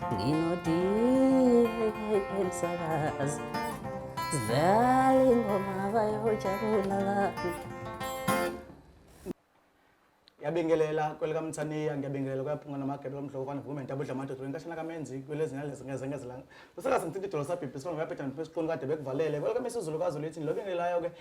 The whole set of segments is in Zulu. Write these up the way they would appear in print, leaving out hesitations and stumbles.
Nginodie msakazi sidlala ingoma bayojabula abantu. Ngiyabingelela kwelikaMthaniya, ngiyabingelela kwaphunga namagebe omdloko kwaNvume ntabudla amadoda wenkashana kaMenzi kwelezinalezi ngezengezela. Usakaze ngithinta idolo sabhibhi sibonga uyabheda ngiphe isiqunu kade bekuvalele. KwelikaMisuzulu kaZulu ithi ngilobingelelayo ke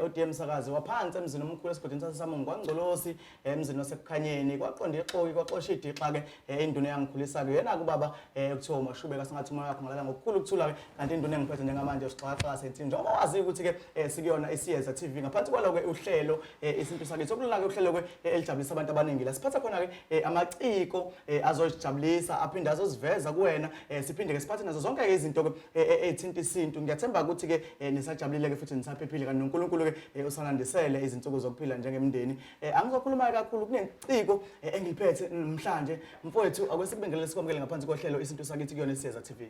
uDM Msakazi waphansi emzini omkhulu esigodini saseSamungu kwaNgcolosi emzini wasekukhanyeni kwaqonda ixoki kwaxosha idixa ke induna eyangikhulisa ke yena kubaba ekuthiwa uMashube kasengathi umoya wakho ngalala ngokukhulu ukuthula ke kanti induna engiphethe njengamanje usixakaxaka sensimbi njengoba wazi ukuthi ke sikuyona isiyeza TV ngaphansi kwalo ke uhlelo isintu sakithi okulona ke uhlelo ke elijabulisa abantu abaningi la siphatha khona ke amaciko azojabulisa aphinde azoziveza kuwena siphinde ke siphathe nazo zonke ke izinto ke ezithinta isintu ngiyathemba ukuthi ke nisajabulile ke futhi nisaphephile kanti noNkulunkulu ke usanandisele izinsuku zokuphila njengemndeni Angizokhuluma kakhulu kuneciko engiliphethe namhlanje mfowethu akwesikubingelele sikwamukele ngaphansi kohlelo isintu sakithi kuyona isiyeza TV.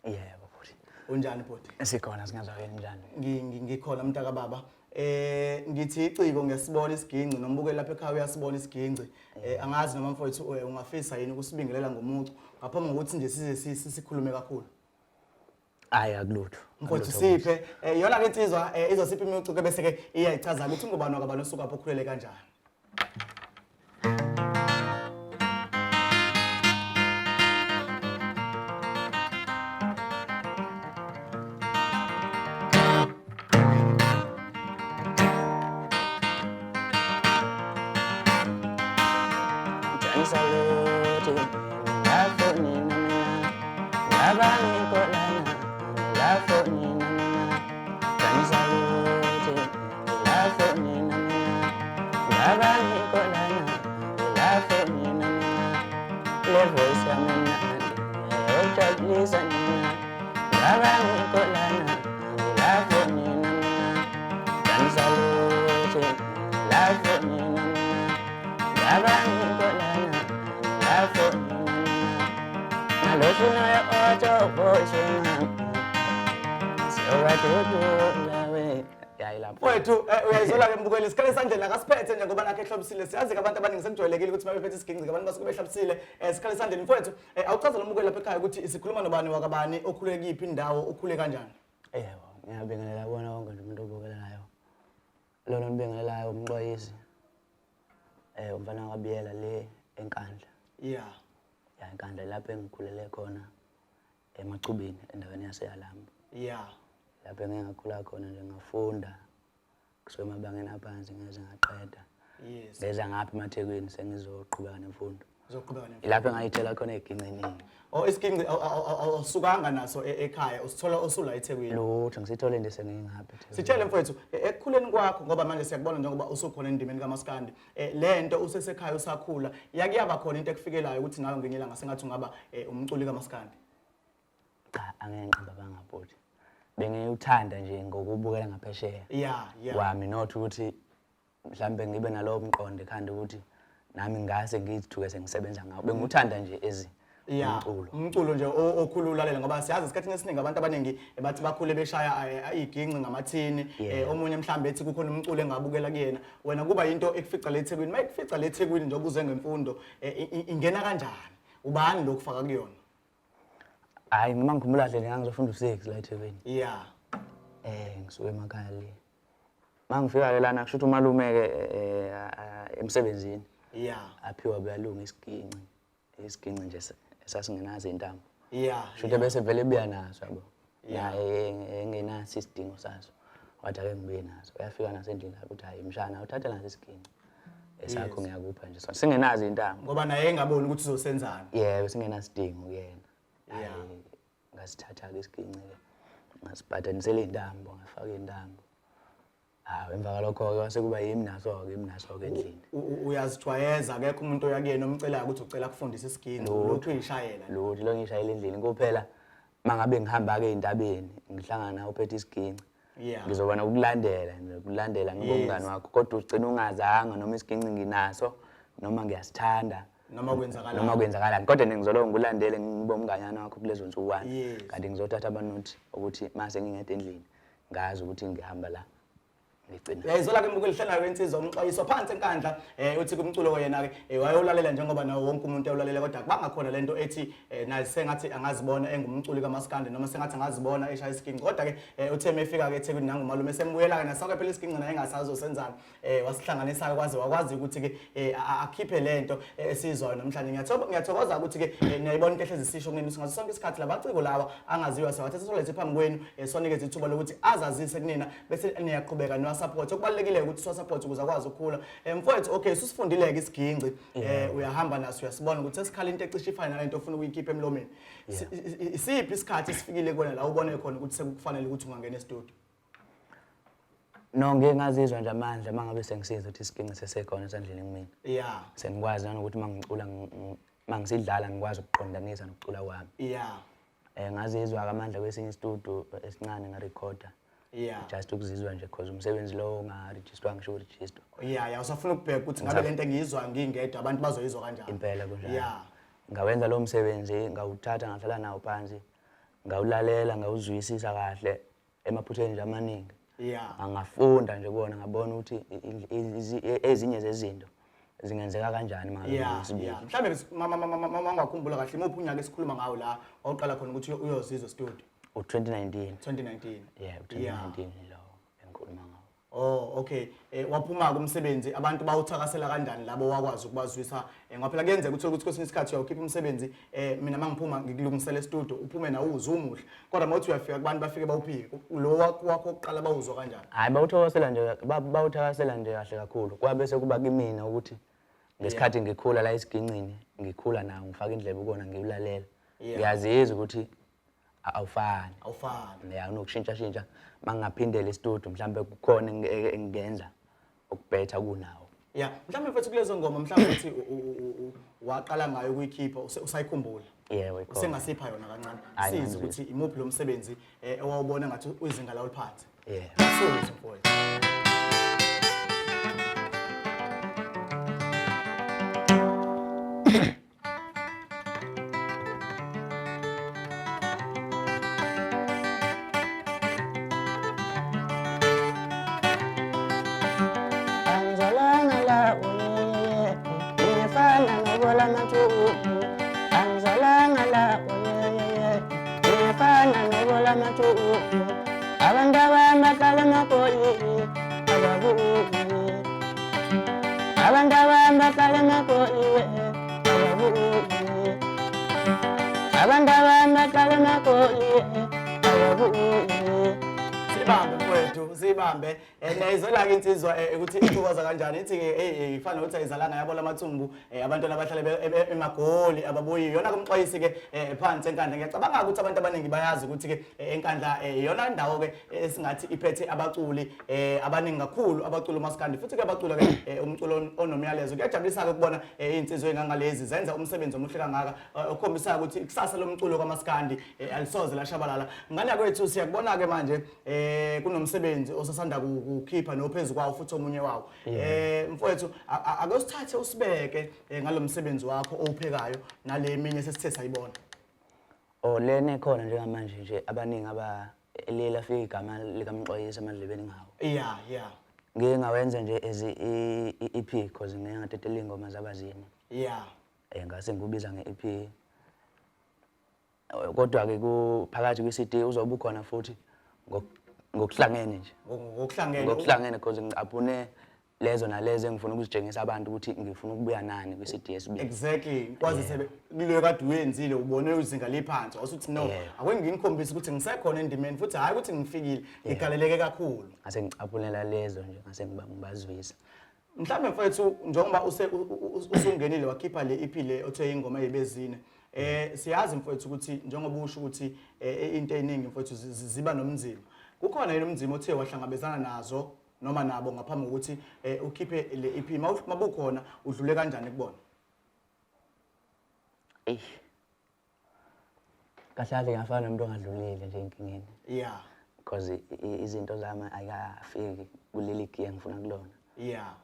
Yebo bhuti. Unjani bhuti? Sikhona singazwa njani? Ngikhona mntaka baba. Ngithi iciko ngiyasibona isiginci nombukeli lapha ekhaya uyasibona isiginci. Angazi noma mfowethu ungafisa yini ukusibingelela ngomucu ngaphambi kokuthi nje size sikhulume kakhulu. Hayi akulutho. Mfowethu siphe iyona ke insizwa izosipha imicu ke bese ke iyayichaza ukuthi ungubani wakabani osuka apho okhulele kanjani. Mfowethu uyayizola ke mbukeli isikhala esandleni akasiphethe nje ngoba nakhe ehlobisile siyazi ke abantu abaningi sekujwayelekile ukuthi babephethe isiginci abantu basuke behlabisile isikhala esandleni mfowethu awuchazele umbukeli lapha ekhaya ukuthi sikhuluma nobani wakabani okhule kuyiphi indawo ukhule kanjani. Yebo, ngiyabingelela kubona wonke nje umuntu obukelayo. Lona onibingelelayo umxwayisi. Umfana kaBiyela le eNkandla. Yeah. Ya eNkandla lapho engikhulele khona eMachubini endaweni yaseYalambo. Yeah. Lapho engike ngakhula khona nje ngafunda kusuka emabangeni aphansi ngeze ngaqeda. Yes. Ngeza ngapha emaThekwini sengizoqhubeka nemfundo. Uzoqhubeka nemfundo. Ilapho engayithola khona iginci eningi. Oh isiginci awusukanga naso ekhaya usithola usula eThekwini. Lutho ngisithole nje sengingapha eThekwini. Sitshele mfowethu ekukhuleni kwakho ngoba manje siyakubona njengoba usukhona endimeni kaMaskandi. Lento usesekhaya usakhula yake yaba khona into ekufikelayo ukuthi nawe ngelinye ilanga sengathi ungaba umculi kaMaskandi. Cha angeke ngiqambe amanga bhuti. Bengiwuthanda nje ngokubukela ngaphesheya. Yeah. Kwami not ukuthi mhlambe ngibe nalowo mqondo ekhanda ukuthi nami ngase ngizithuke sengisebenza ngawo. Bengiwuthanda nje ezi umculo. Umculo nje okhulu ulalela ngoba siyazi esikhathini esiningi abantu abaningi bathi bakhule beshaya iginci ngamathini omunye mhlambe ethi kukhona umculo engabukela kuyena wena kuba into ekufica le eThekwini mayikufica le eThekwini njengoba uze ngemfundo ingena kanjani ubani lokufaka kuyona? Hayi noma ngikhumbula kahle ngangizofunda u6 la eThekwini. Yeah. Ngisuke emakhaya le. Mangifika ke lana kusho ukuthi umalume ke emsebenzini. Yeah. Aphiwa buyalunga isiginci. Isiginci nje esasingenazo intambo. Yeah. Kusho ukuthi bese vele ebuya naso yabo. Naye engenaso isidingo saso. Wathi ake ngibuye naso. Uyafika naso endlini lapho uthi hayi mshana uthathe naso isiginci. Esakho ngiyakupha nje sona. Singenazo intambo. Ngoba naye engaboni ukuthi uzosenzani. Yebo singenasidingo kuyena. Yeah. Ngasithatha ke isiginci ke. Ngasibhadanisela intambo, ngafaka intambo. Hawu emva kwalokho ke kwase kuba yimi naso ke, yimi naso ke endlini. Uyazijwayeza akekho umuntu oya kuyena omcelayo ukuthi ucela kufundisa isiginci, lokhu uyishayela. Lutho lo ngishayela endlini kuphela mangabe ngihamba ke entabeni ngihlangana nawe uphethe isiginci. Yeah. Ngizoba nokulandela nje, kulandela ngibe umngani wakho kodwa ugcina ungazanga noma isiginci nginaso noma ngiyasithanda. Noma kwenzakalani. Noma kwenzakalani kodwa ngizoloko ngikulandele ngibe umnganyana wakho kulezo nsukwana. Yes. Kanti ngizothatha amanothi ukuthi mase ngingedwa endlini ngazi ukuthi ngihamba la. Ngigcina. Uyayizwela ke mbukeli hlala wensizwa umxwayiso phansi enkandla uthi kumculo yena ke wayewulalela njengoba nawo wonke umuntu ewulalela kodwa kubangakhona lento ethi naye sengathi angazibona engumculi kaMaskandi noma sengathi angazibona eshaya isiginci kodwa ke uthe mefika ke eThekwini nangumalume sembuyela ke nasonke phela isiginci naye engasazi usenzani wasihlanganisa ke kwaze wakwazi ukuthi ke akhiphe lento esizwayo namhlanje. Ngiyathokoza ukuthi ke niyayibona into ehlezi sisho kunini singaso sonke isikhathi labaciko lawa angaziwa siwathatha solethe phambi kwenu sonikeze ithuba lokuthi azazise kunina bese niyaqhubeka niwasupport. Okubalulekile ukuthi siwasupport ukuze akwazi ukukhula. Mfowethu, okay, susifundile-ke isiginci, uyahamba naso uyasibona ukuthi sesikhala into ecishe ifane nalento ofuna ukuyikhipha emlomeni. Isiphi isikhathi esifikile kuwena la ubone khona ukuthi sekukufanele ukuthi ungangena estudio? No, ngike ngazizwa nje amandla uma ngabe sengisizwa ukuthi isiginci sesekhona esandleni kumina. Sengikwazi nanokuthi uma ngicula uma ngisidlala ngikwazi ukuqondanisa nokucula kwami. Ngazizwa amandla kwesinye isitudio esincane ngarekhoda. Just ukuzizwa nje because umsebenzi lowo ungarejistwa ngisho ukurejistwa. Yeah, usafuna ukubheka ukuthi ngabe lento engiyizwa ngingedwa abantu bazoyizwa kanjani. Impela kunjalo. Ngawenza lo msebenzi, ngawuthatha ngahlala nawo phansi, ngawulalela, ngawuzwisisa kahle emaphutheni nje amaningi. Ngafunda nje kuwona ngabona ukuthi ezinye zezinto zingenzeka kanjani uma ngabe ngiyisibili. Mhlawumbe mama ungakhumbula kahle imuphi unyaka esikhuluma ngawo la wawuqala khona ukuthi uyozizwa studio? U-2019. 2019. Yeah, u-2019 lo engikhuluma ngawo. Oh, okay. Waphuma kumsebenzi abantu bawuthakasela kanjani labo wakwazi ukubazwisa? Ngoba phela kuyenzeka uthole ukuthi kwesinye isikhathi uyawukhipha umsebenzi, mina mangiphuma ngikulungisela e-studio uphume nawo uze umuhle. Kodwa mawuthi uyafika kubantu bafike bawuphike. Lo wakho wokuqala bawuzwa kanjani? Hayi, bawuthakasela nje, bawuthakasela nje kahle kakhulu. Kwabe sekuba kimina ukuthi ngesikhathi ngikhula la esigincini, ngikhula nawo ngifaka indlebe kukona ngiwulalela. Ngiyazizwa ukuthi awufani. Awufani. Yeah, unokushintsha-shintsha. Mangingaphindela e-studio mhlambe kukhona engingenza okubhetha kunawo. Yeah, mhlambe mfethu kulezo ngoma mhlambe uthi waqala ngayo ukuyikhipha usayikhumbula. Yebo, ikhona. Usengasipha yona kancane. Hayi, Sizwe manje. ukuthi imuphi lo msebenzi owawubona ngathi uyizinga lawo liphansi. Yebo. Sizwe mfowethu. Angizalanga la uyeyeye, ngifana nobola amathuku. Angizalanga la uyeyeye, ngifana nobola amathuku. Abantu abahlala emagoli ababuyi. Abantu abahlala emagoli ababuyi. Abantu abahlala emagoli ababuyi. Sibambe mfowethu, sibambe. Niyayizwela-ke insizwa ukuthi ithokoza kanjani. Ithi-ke, ifana nokuthi ayizalanga yabola amathumbu, abantwana abahlala emagoli ababuyi. Iyona-ke umxwayisi-ke phansi enkandla. Ngiyacabanga ukuthi abantu abaningi bayazi ukuthi-ke enkandla iyona ndawo-ke esingathi iphethe abaculi abaningi kakhulu, abaculi umaskandi, futhi-ke abacula-ke umculo onomyalezo. Kuyajabulisa-ke ukubona iy'nsizwa ey'ngangalezi zenza umsebenzi omuhle kangaka okhombisayo ukuthi ikusasa lomculo kamaskandi alisoze lashabalala. Ngane yakwethu, siyakubona-ke manje kunomsebenzi osasanda kukhipha nophezu kwawo futhi omunye wawo. Mfowethu, ake usithathe usibeke ngalo msebenzi wakho owuphekayo nale eminye sesithe sayibona. Oh, lena ekhona njengamanje nje abaningi aba liye lafika igama likaMxwayisi emadlebeni ngawo. Yeah, yeah. Ngike ngawenza nje as i-EP because ngike ngatetela iy'ngoma zabazini. Ngase ngikubiza nge-EP. Kodwa-ke phakathi kwi-CD uzobe ukhona futhi ngokuhlangene nje. Ngokuhlangene. Ngokuhlangene because ngicaphune lezo nalezo engifuna ukuzitshengisa abantu ukuthi ngifuna ukubuya nani kwi-CD yesibili. Exactly. Kwazi sebe kuleyo kade uyenzile ubone izinga liphansi wasuthi no, ake nginikhombise ukuthi ngisekhona endimeni futhi hayi ukuthi ngifikile, ngigaleleke kakhulu. Ngase ngicaphunela lezo nje, ngase ngibazwisa. Mhlawumbe mfethu njengoba usungenile wakhipha le EP le othe ingoma eyibezine. Siyazi mfethu ukuthi njengoba usho ukuthi into eyiningi mfethu ziba nomzimba. Kukhona yini umzimba othe wahlangabezana nazo noma nabo ngaphambi kokuthi ukhiphe le EP? Mabukhona udlule kanjani kubona? Eish. Kahle kahle ngiyafana nomuntu ongadlulile nje enkingeni. Because izinto zami ayikafiki kuleli giya engifuna kulona.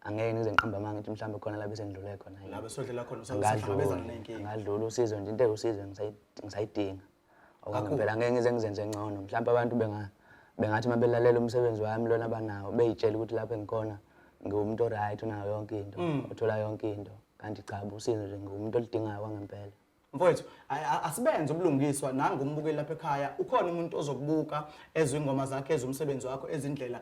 Angeke ngize ngiqambe amanga ngithi mhlawumbe khona la bese ngidlule khona yini. La bese udlula khona, usahlangabezana nenkinga. Ngadlula usizo nje, into ewusizo ngisayidinga. Kakhulu. Okwangempela ngeke ngize ngizenze ngcono. Mhlawumbe abantu Bengathi uma belalela umsebenzi wami lona abanawo beyitshela ukuthi lapho engikhona ngiwumuntu o-right unayo yonke into, uthola yonke into. Kanti cha, usizo nje ngiwumuntu oludingayo kwangempela. Mfowethu, asibenze ubulungiswa nangu umbukeli lapha ekhaya, ukhona umuntu ozokubuka ezwe ingoma zakhe, ezwe umsebenzi wakho, ezindlela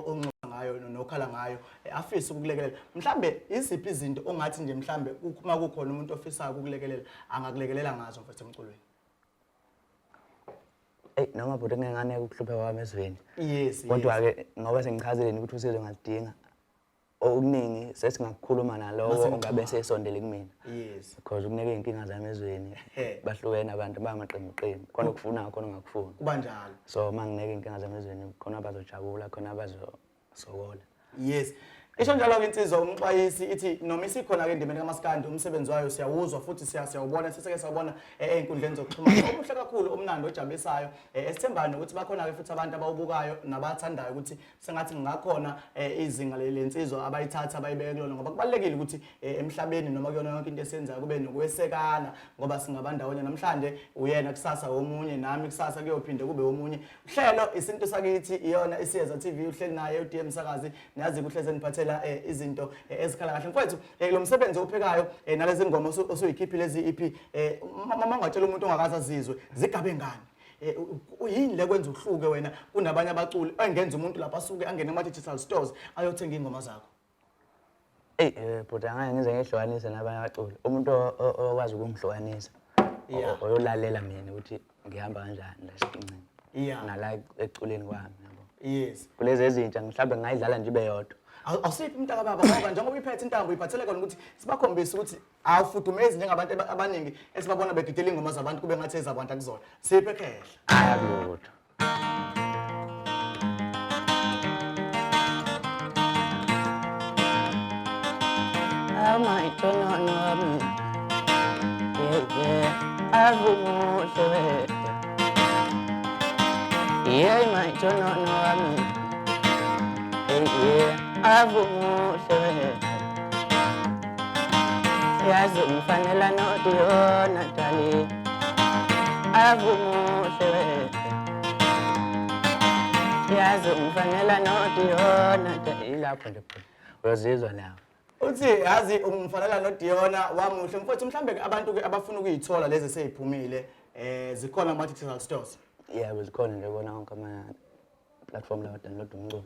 onxusa ngayo nokhala ngayo, afise ukukulekelela. Mhlambe iziphi izinto ongathi nje mhlambe uma kukhona umuntu ofisayo ukukulekelela, angakulekelela ngazo mfowethu emculweni? Eyi, noma bhuti kungenganeke ukuhlupha kwami ezweni. Yes. Kodwa-ke ngoba sengichazile ukuthi usizo ngaludinga, okuningi sesingakukhuluma nalowo ongabe sesondele kumina. Yes. Because ukuneka iy'nkinga zami ezweni, bahlukene abantu bamaqembu qembu. Khona okufunayo, khona ongakufuni. Kuba njalo. So uma ngineka iy'nkinga zami ezweni, khona abazojabula, khona abazosokola. Yes. Isho njalo-ke insizwa uMxwayisi ithi noma isikhona-ke endimeni kaMaskandi umsebenzi wayo siyawuzwa futhi siyawubona seseke sawubona ey'nkundleni zokuxhumana omuhle kakhulu omnandi ojabulisayo esithembayo nokuthi bakhona-ke futhi abantu abawubukayo nabathandayo ukuthi sengathi kungakhona izinga lensizwa abayithatha abayibeke kulona ngoba kubalulekile ukuthi emhlabeni noma kuyona yonke into esiyenzayo kube nokwesekana ngoba singabandawonye namhlanje uyena kusasa womunye nami kusasa kuyophinde kube womunye. Uhlelo isintu sakithi iyona isiyeza TV uhleli naye uDM Msakazi niyazi kuhleze niphathela izinto ezikhala kahle mfowethu lo msebenzi ophekayo nalezi ngoma osuyikhiphile ezi EP uma ungatshela umuntu ongakaze azizwe zigabe ngani? Yini le kwenza uhluke wena kunabanye abaculi engenza umuntu lapha asuke angene kuma digital stores ayothenga ingoma zakho? Eyi bhuti angeke ngize ngihlukanise nabanye abaculi. Umuntu okwazi ukungihlukanisa oyolalela mina ukuthi ngihamba kanjani la esiqincini. Nala ekuculeni kwami yabo. Yes. Kulezi ezintsha mhlawumbe ngingayidlala nje ibe yodwa. Awusiphi umntaka baba ngoba njengoba uyiphethe intambo uyiphathele kona ukuthi sibakhombise ukuthi awufudumezi njengabantu abaningi esibabona begidela ingoma zabantu kube ngathi ezabantu akuzona. Siphe khehla. Hayi akulutho. Yazi ungifanela nodiyona dali avumuhle yazi ungifanela nodiyona dali. Ilapho nje bhuti uyozizwa nawe. Uthi yazi ungifanela noDiona wamuhle mfowethu mhlambe abantu ke abafuna ukuyithola lezi eseyiphumile zikhona ama digital stores. Yebo zikhona nje kona wonke ama platform lawa download umculo.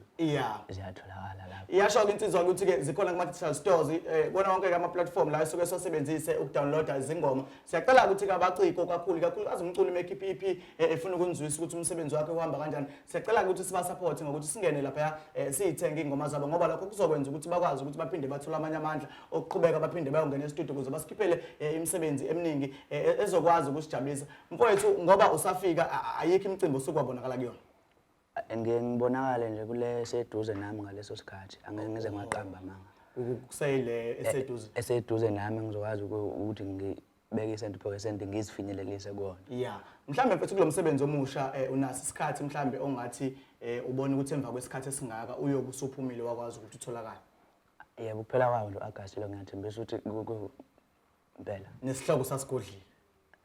Ziyatholakala lapho. Iyasho ke insizwa ukuthi ke zikhona kuma digital stores kona wonke ama platform la esuke sosebenzise ukudownloada izingoma. Siyacela ukuthi ke abaciko kakhulu kakhulukazi umculo uMake EP efuna ukunizwisa ukuthi umsebenzi wakhe uhamba kanjani. Siyacela ukuthi siba support ngokuthi singene lapha siyithenge ingoma zabo ngoba lokho kuzokwenza ukuthi bakwazi ukuthi baphinde bathole amanye amandla okuqhubeka baphinde bayongena e-studio ukuze basikhiphele imisebenzi eminingi ezokwazi ukusijabulisa. Mfowethu ngoba usafika ayikho imicimbi osukwabonakala kuyona. Ngeke ngibonakale nje kule seduze nami ngaleso sikhathi angeke ngize ngaqamba amanga. Kuseyile eseduze. Eseduze nami ngizokwazi ukuthi ngibeke isenti per cent ngizifinyelelise kuwona. Yeah. Mhlambe mfethu kulomsebenzi omusha unaso isikhathi mhlambe ongathi ubone ukuthi emva kwesikhathi esingaka uyobe usuphumile wakwazi ukuthi utholakale. Yebo kuphela kwawo nje August lo ngiyathembisa ukuthi impela. Nesihloko sasigodlile.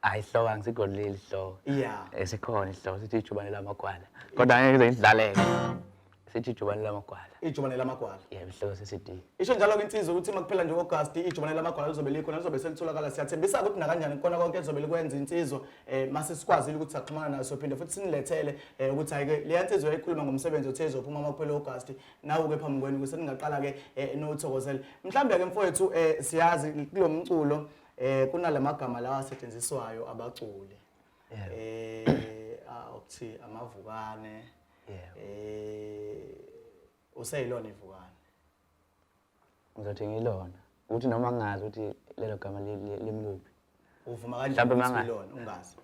Hayi isihloko angisigodlile isihloko. Yeah. Esikhona isihloko sithi ijubane lamagwala. Kodwa angeke ngize ngidlaleke. Sithi ijubane lamagwala. Ijubane lamagwala. Yebo isihloko sesi-D. Isho njalo ke insizwa ukuthi makuphela nje August ijubane lamagwala lizobe likhona lizobe selitholakala. Siyathembisa ukuthi nakanjani kona konke lizobe likwenza insizwa mase sikwazile ukuthi saxhumana nayo sophinde futhi sinilethele ukuthi hayi ke le nsizwa ekhuluma ngomsebenzi othe izophuma makuphela August nawo ke phambi kwenu ukuthi ningaqala ke nothokozele. Mhlambe ke mfowethu siyazi kulomculo kunalamagama lawa asetshenziswayo abaculi. Okuthi amavukane. Useyilona ivukane. Ngizothi ngilona. Ukuthi noma ngingazi ukuthi lelo gama limkuphi. Uvuma kanjani ukuthi ilona ungazi?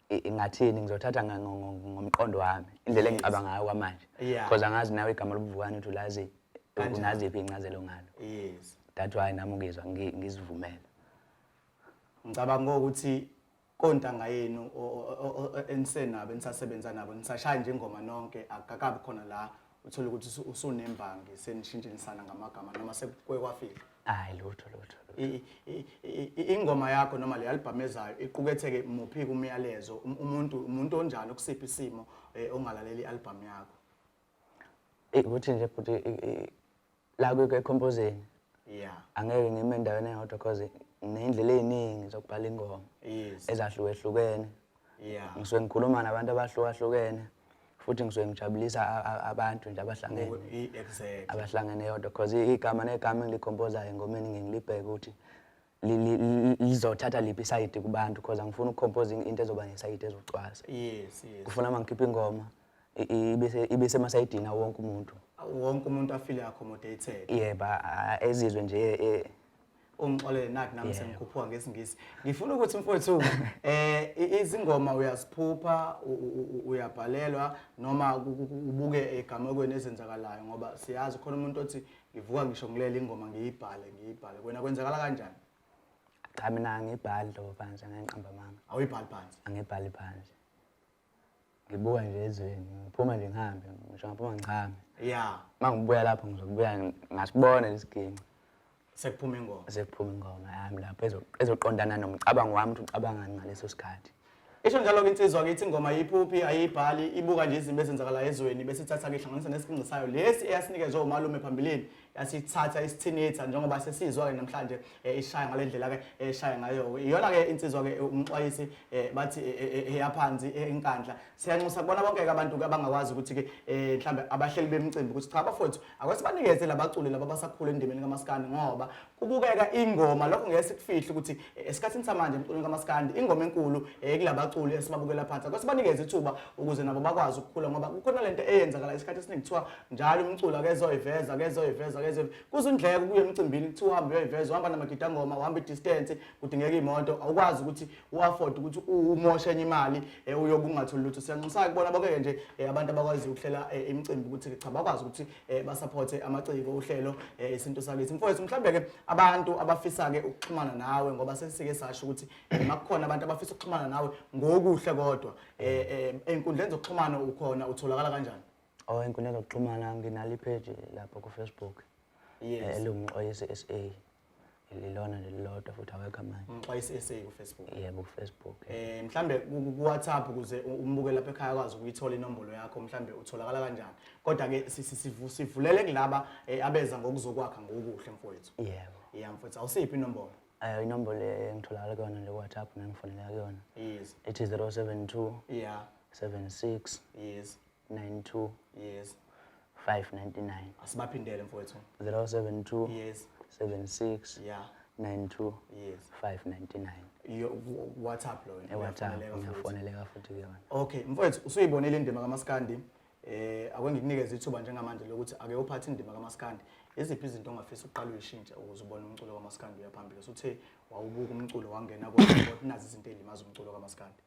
Ingathini ngizothatha ngomqondo wami indlela engicabanga ngayo kwamanje. Because angazi nawe igama lobuvukane uthi ulazi unaziphi incazelo ngalo. Yes. That's why nami ngizwa ngizivumela. Ngicabanga ukuthi kontanga yenu enisenabo enisasebenza nabo nisashaya nje ingoma nonke akakabi khona la uthola ukuthi usunembangi senishintshinisana ngamagama noma sekuke kwafika. Hayi, lutho lutho. Ingoma yakho noma le album ezayo iquketheke muphi kumyalezo? Umuntu onjani, okusiphi isimo, ongalalela i-album yakho? Ukuthi nje futhi la kwe-composing angeke ngime endaweni eyodwa, cause ney'ndlela ey'ningi zokubhala ingoma ezahlukehlukene. Ngisuke ngikhuluma nabantu abahlukahlukene, futhi ngisuke ngijabulisa abantu nje abahlangene. Abahlangene yodwa, cause igama negama engilikhompozayo engomeni ngiye ngilibheke ukuthi lizothatha liphi isayidi kubantu, cause angifuni ukukhompoza into ezoba nesayidi ezocwasa. Yes. Kufuna uma ngikhipha ingoma ibe semasayidini awo wonke umuntu. Wonke umuntu afile accommodated. Yebo, ezizwe nje Ungixolele nathi nami sengikhuphuka ngesiNgisi. Ngifuna ukuthi mfowethu, izingoma uyaziphupha, uyabhalelwa, noma ubuke egamekweni ezenzakalayo? Ngoba siyazi khona umuntu othi ngivuka ngisho ngilele ingoma ngiyibhale ngiyibhale. Wena kwenzakala kanjani? Cha, mina angibhali hlobo phansi, angiqamba amanga. Awuyibhali phansi? Angibhali phansi. Ngibuka nje ezweni, ngiphuma nje ngihambe, ngisho ngaphuma ngichame. Uma ngibuya lapho ngizobuya ngasibona lesiginci. Sekuphuma ingoma. Sekuphuma ingoma yami lapho ezoqondana nomcabango wami ukuthi ucabangani ngaleso sikhathi. Isho njalo-ke insizwa kithi ingoma ayiphuphi, ayibhali, ibuka nje izinto ezenzakalayo ezweni, bese ithatha-ke ihlanganisa nesiginci sayo lesi eyasinikezwe umalume phambilini, yasithatha isithinitha njengoba sesizwa-ke namhlanje, ishaya ngale ndlela-ke eshaya ngayo. Iyona-ke insizwa-ke uMxwayisi, bathi eyaphansi eNkandla. Siyanxusa kubona bonke-ke abantu-ke abangakwazi ukuthi-ke, mhlambe abahleli bemicimbi, ukuthi cha bafowethu, ake sibanikeze labaculi laba abasakhula endimeni kamaskandi, ngoba kubukeka ingoma lokho ngeke sikufihle ukuthi, esikhathini samanje emculweni kamaskandi ingoma enkulu, kulabaculi esibabukela phansi. Ake sibanikeze ithuba ukuze nabo bakwazi ukukhula, ngoba kukhona lento eyenzakala isikhathi esiningi, kuthiwa njalo umculo akezoyiveza, akezoyiveza, akezoyiveza. Kuzindleko kuye emcimbini, kuthiwa uhambe uyoyiveza, uhamba namagidangoma, uhamba i-distance, kudingeka imoto, awukwazi ukuthi u-afford ukuthi umoshe enye imali, uyobe ungatholi lutho. Siyanxusa kubona bonke nje, abantu abakwazi ukuhlela, imicimbi, ukuthi cha, bakwazi ukuthi, basupporte amaciko, uhlelo, isintu sakithi. Mfowethu, mhlambe ke abantu abafisa ke ukuxhumana nawe, ngoba sesike sasho ukuthi, makukhona abantu abafisa ukuxhumana nawe ngokuhle, kodwa, ey'nkundleni zokuxhumana ukhona, utholakala kanjani? Oh, ey'nkundleni zokuxhumana nginalo ipage lapho ku-Facebook. ElinguMxwayisi SA. Lilona lelilodwa futhi, awekho amanye. UMxwayisi SA ku-Facebook? Yebo, ku-Facebook. Mhlambe ku-WhatsApp, ukuze umbuke lapha ekhaya akwazi ukuyithola inombolo yakho, mhlambe utholakala kanjani? Kodwa ke sivulele kulaba, abeza ngokuzokwakha ngokuhle, mfowethu. Yebo. Ya mfowethu, awusiphi inombolo? Inombolo engitholakala kuyona nje ku-WhatsApp nengifonela kuyona. Ithi 072 76 92 599. Asibaphindele, mfowethu. 072 76 92 599. Iyo WhatsApp loyo? E-WhatsApp. Uyafoneleka futhi. Ngiyafoneleka futhi kuyona. Okay, mfowethu, usuyibonile indima kaMaskandi. Ake ngikunikeze ithuba njengamanje lokuthi ake uphathe indima kaMaskandi. Iziphi izinto ongafisa ukuqala uyishintshe ukuze ubone umculo kaMaskandi uya phambili? Usuthe wawubuka umculo, wangena kodwa nazi izinto ezilimaza umculo kaMaskandi.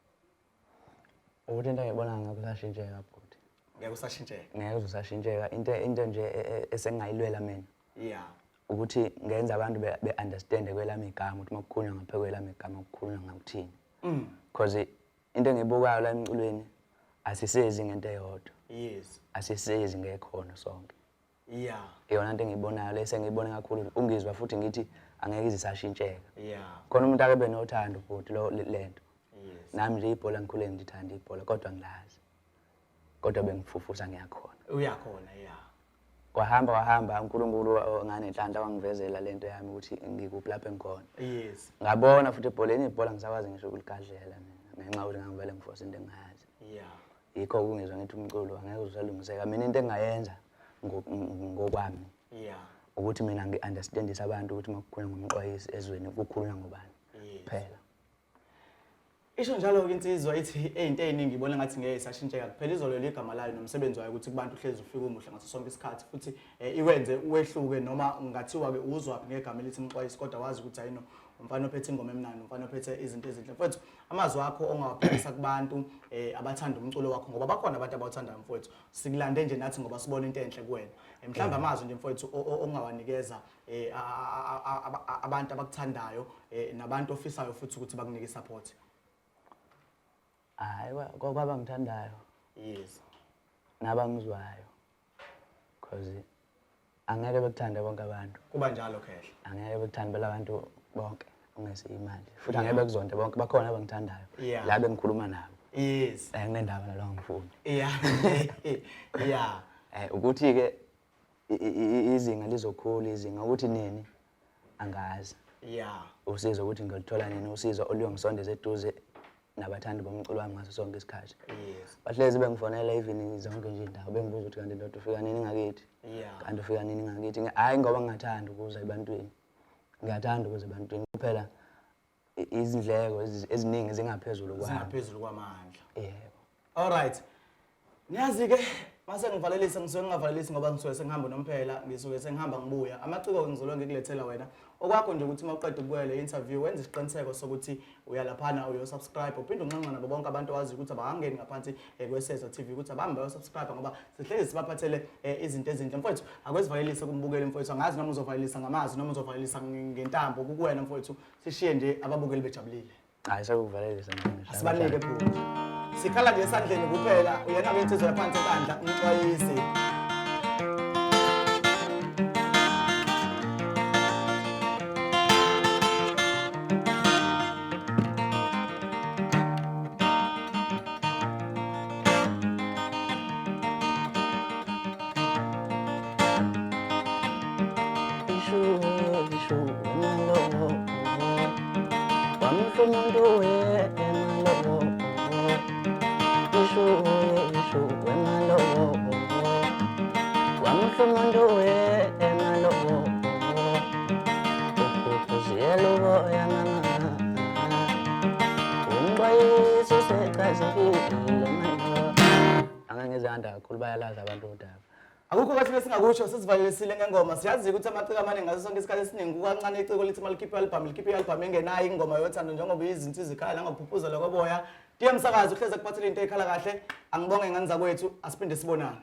Ukuthi into engibona ngakho usashintsheka, bhuti. Ngeke usashintsheka. Ngeke usashintsheka. Into nje esengingayilwela mina ukuthi ngenza abantu be-understand kwelami igama, ukuthi uma kukhulunywa ngapha kwelami igama kukhulunywa ngakuthini. Because into engiyibukayo la emculweni, asisezi ngento eyodwa. Asisezi ngekhono sonke. Iyona into engiyibonayo le, sengiyibone kakhulu ungizwa futhi ngithi angeke ize isashintsheka. Khona umuntu akabe nothando futhi lo lento. Nami nje ibhola ngikhule ngithanda ibhola, kodwa ngilazi. Kodwa bengifufusa ngiyakhona. Uyakhona, yeah. Kwahamba kwahamba, uNkulunkulu nganenhlanhla wangivezela lento yami ukuthi ngikuphi lapho engikhona. Ngabona futhi ebholeni, ibhola ngisakwazi ngisho ukuligadlela mina, ngenxa yokuthi ngangivele ngiforce into engingayazi. Yikho kungizwa ngithi umculo angeke usalungiseka. Mina into engingayenza ngokwami ukuthi mina ngi-understandise abantu ukuthi uma kukhulunywa ngoMxwayisi ezweni kukhulunywa ngobani kuphela. Isho njalo-ke insizwa, ithi ey'nto ey'ningi ibona ngathi ngeke isashintsheka kuphela izolwela igama layo nomsebenzi wayo, ukuthi kubantu uhlezi ufike umuhle ngaso sonke isikhathi, futhi iwenze wehluke, noma ngathiwa-ke uzwaphi ngegama elithi Mxwayisi, kodwa wazi ukuthi ayino umfana ophethe ingoma emnandi, umfana ophethe izinto ezinhle. Mfowethu, amazwi akho ongawabhekisa kubantu, abathanda umculo wakho, ngoba bakhona abantu abawuthandayo, mfowethu. Sikulande nje nathi ngoba sibona into enhle kuwena. Mhlawumbe amazwi nje, mfowethu, ongawanikeza, abantu abakuthandayo, nabantu ofisayo futhi ukuthi bakunike support. Hayi, kwabangithandayo. Nabangizwayo. Because Angeke bekuthande bonke abantu. Kuba njalo khehla. Angeke bekuthande phela abantu bonke ungesiyo imali. Futhi angeke bekuzonde bonke, bakhona abangithandayo. La bengikhuluma nabo. Nginendaba nalowo ngifuni. Ukuthi-ke izinga lizokhula izinga ukuthi nini angazi. Usizo ukuthi ngiluthola nini usizo oluyongisondeza eduze nabathandi bomculo wami ngaso sonke isikhathi. Bahlezi bengifonela even zonke nje indawo bengibuza ukuthi kanti ndoda ufika nini ngakithi? Kanti ufika nini ngakithi? Hhayi ngoba ngingathanda ukuza ebantwini. Ngiyathanda ukuza ebantwini kuphela izindleko eziningi zingaphezulu kwami. Zingaphezulu kwamandla. Yebo. All right. Niyazi-ke mase ngivalelisa ngisuke ngingavalelisi ngoba ngisuke sengihamba nomphela, ngisuke sengihamba ngibuya. Amaciko-ke ngizolwe ngikulethela wena. Okwakho nje ukuthi uma uqeda ukubukela le interview wenze isiqiniseko sokuthi uya laphana uyosubscribe, uphinde unxenxe nabo bonke abantu owaziyo ukuthi abangangeni ngaphansi kweSezwa TV ukuthi abahambe bayosubscribe ngoba sihlezi sibaphathele izinto ezinhle. Mfowethu, akwezivalelise kumbukeli mfowethu, angazi noma uzovalelisa ngamazwi noma uzovalelisa ngentambo kukuwena mfowethu, sishiye nje ababukeli bejabulile. Hayi sekuvalelisa manje. Asibanike bhuti. Sikhala nje esandleni kuphela, uyena ke insizwa yaphansi enkandla, umxwayisi. Ishu, ishu, malo. Wamhla umuntu we malo. Ishu, ishu, malo. Wamhla umuntu we malo. Ukuziyela uboya mama. Umxwayiso usechazekile malo. Angangezanda kakhulu bayalazi abantu udaba. Akukho kahle esingakusho sesivalelisile ngengoma. Siyazi ukuthi amaciko amaningi ngaso sonke isikhathi esiningi kukancane iciko lithi malikhiphe i-album, likhiphe i-album engenayo ingoma yothando njengoba izinsizwa ikhala nangokuphuphuzela koboya. Tiye msakazi uhleze kuphathele into ekhala kahle. Angibonge ngane zakwethu, asiphinde sibonane.